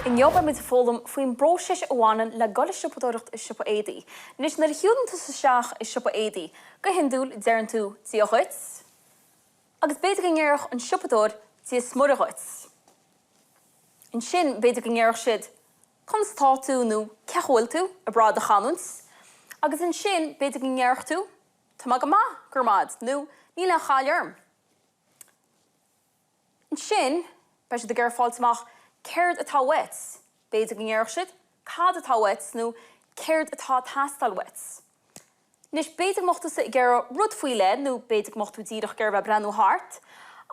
Inniu beidh muid ag foghlaim faoin bpróiseas a bhaineann le dul ag siopadóireacht i siopa éadaí. Anois nuair a shiúlann tusa isteach i siopa éadaí, go hiondúil deireann tú 'Dia dhuit' agus b'fhéidir go ndéarfadh an siopadóir 'Dia 's Muire dhuit'. Ansin b'fhéidir go ndéarfadh siad 'Conas atá tú' nó 'Cén chaoi a bhfuil tú? ag brath ar do chanúint. Agus ansin b'fhéidir go ndéarfadh tú 'Tá mé go maith, go raibh maith a'd' nó 'Níl aon chaill orm'. Ansin, beidh siad ag iarraidh fáilt amach céard atá uait. B'fhéidir go ndéarfadh siad cad atá uait nó céard atá ag teastáil uait. Anois, b'fhéidir go mbeadh tusa ag iarraidh rud faoi leith nó b'fhéidir go mbeadh tú díreach ag iarraidh bheith ag breathnú thart.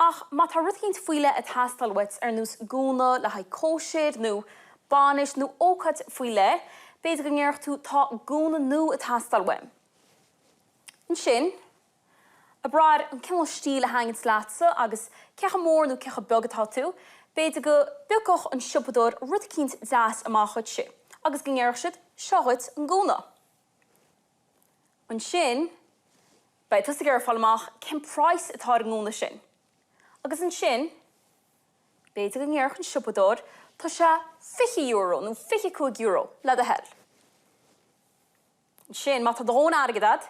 Ach má tá rud éicint faoi leith ag teastáil uait, ar nós gúna le haghaidh cóisir nó bainis nó ócáid faoi leith, b'fhéidir go ndéarfadh tú tá gúna nua ag teastáil uaim. Ansin. Ag brath ar an cineál stíl a thaitníonns leatsa agus cé chomh mór nó cé chomh beag atá tú, b'fhéidir go bpiocfadh an siopadóir rud eicínt deas amach dhuit agus go ndéarfadh siad 'seo dhuit an gúna'. Ansin, beidh tusa ag iarraidh fáil amach cén praghas atá ar an ngúna sin. Agus ansin, b'fhéidir go ndéarfadh an siopadóir 'tá sé €20 nó €25 le do thoil'. Ansin, má tá do dhóthain airgid a'd,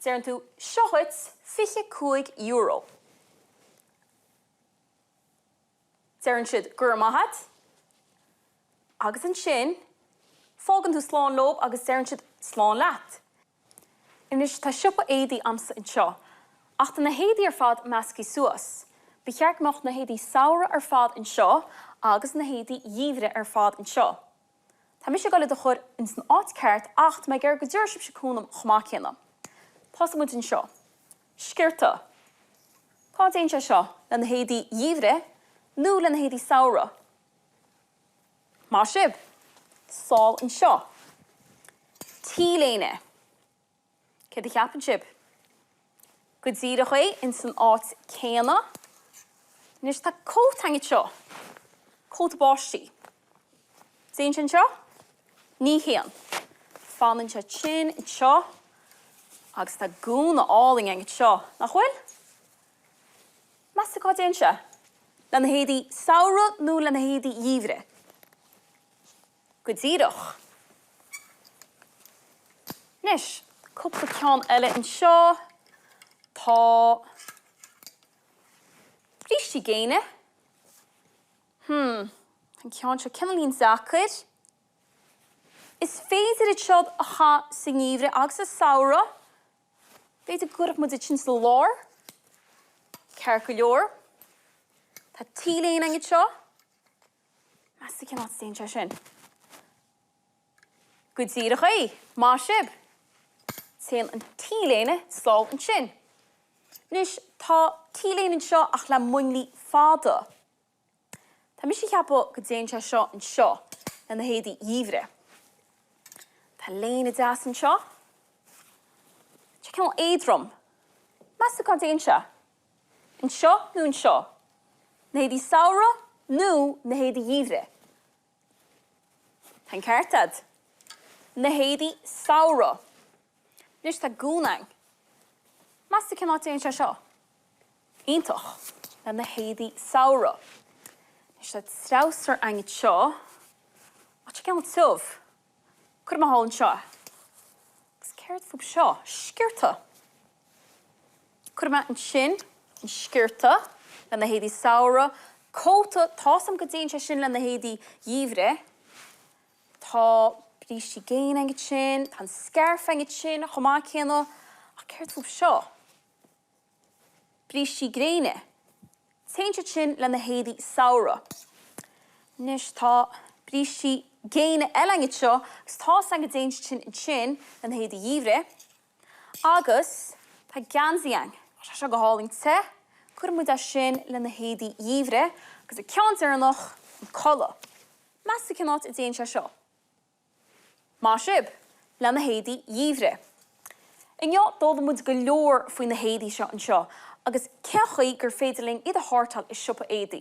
deireann tú, seo dhuit €25. Deireann siad, go raibh maith a'd. Agus ansin, fágann tú slán leob agus deireann siad slán leat. Anois, tá siopa éadaí a'msa anseo, ach tá na héadaí ar fad measctha suas. Ba cheart go mbeadh na héadaí samhraidh ar fad anseo agus na héadaí gheimhridh ar fad anseo. Tá mise ag dul iad a chur ins an áit ceart ach tá mé ag iarraidh go dtabharfaidh sibhse cúnamh chomh maith céanna. Tosóidh muid anseo. Sciorta. Cá dtéann sé seo? Le na héadaí gheimhridh nó le na héadaí samhraidh? Maith sibh. Sall anseo. T-léine. Céard a cheapann sibh? Go díreach é, ins an áit céanna. Anois tá cóta againn anseo. Cóta báistí. Téann sé anseo? Ní théann. Fanann sé sin anseo. Agus tá gúna álainn againn anseo, nach bhfuil? Meas tú cá dtéann sé? Le na héadaí samhraidh nó le na héadaí gheimhridh? Go díreach. Anois, cúpla ceann eile anseo. Tá brístí géine. Hmm, an ceann seo cineáilín deacair. Is féidir iad seo a chaitheamh sa ngeimhreadh agus sa samhradh. B'fhéidir go gcuirfeadh muid iad sin sa lár. Ceart go leor. Tá T-léine againn anseo. Meas tú cén áit a dtéann sé sin? Go díreach é! Maith sibh! Téann an T-léine sall ansin. Anois, tá T-léine anseo ach le muinlí fada. Tá mise ag ceapadh go dtéann sé seo anseo le na héadaí gheimhridh. Tá léine deas anseo. Tá sé cineál éadrom. Meas tú cá dtéann sé? Anseo nó anseo? Na héadaí samhraidh nó na héadaí gheimhridh? Tá an ceart a'd. Na héadaí samhraidh. Anois tá gúna a'inn. Meas tú cén áit a dtéann sé seo? Iontach. Le na héadaí samhraidh. Anois tá treabhsar a'inn anseo. Tá sé cineál tiubh. Cuirfidh mé thall anseo é. Agus céard fúb seo? Sciorta! Cuirfidh mé ansin an sciorta le na héadaí samhraidh. Cóta, tá's a'm go dtéann sé sin le na héadaí gheimhridh. Tá brístí géine a'inn ansin, tá an scairf a'inn ansin chomh maith céanna. Ach céard fúb seo? Brístí gréine. Téann siad sin le na héadaí samhraidh. Anois tá brístí géine eile a'inn anseo agus tá's a'm go dtéann siad sin ansin le na héadaí gheimhridh. Agus tá geansaí a'inn. Tá sé seo go hálainn te. Cuirfidh muid é sin le na héadaí gheimhridh. Agus an ceann deireanach, an culaith. Meas tú cén áit a dtéann sé seo? Maith sibh! Le na héadaí gheimhridh. Inniu d'fhoghlaim muid go leor faoi na héadaí seo anseo agus cén chaoi gur féidir linn iad a shórtáil i siopa éadaí.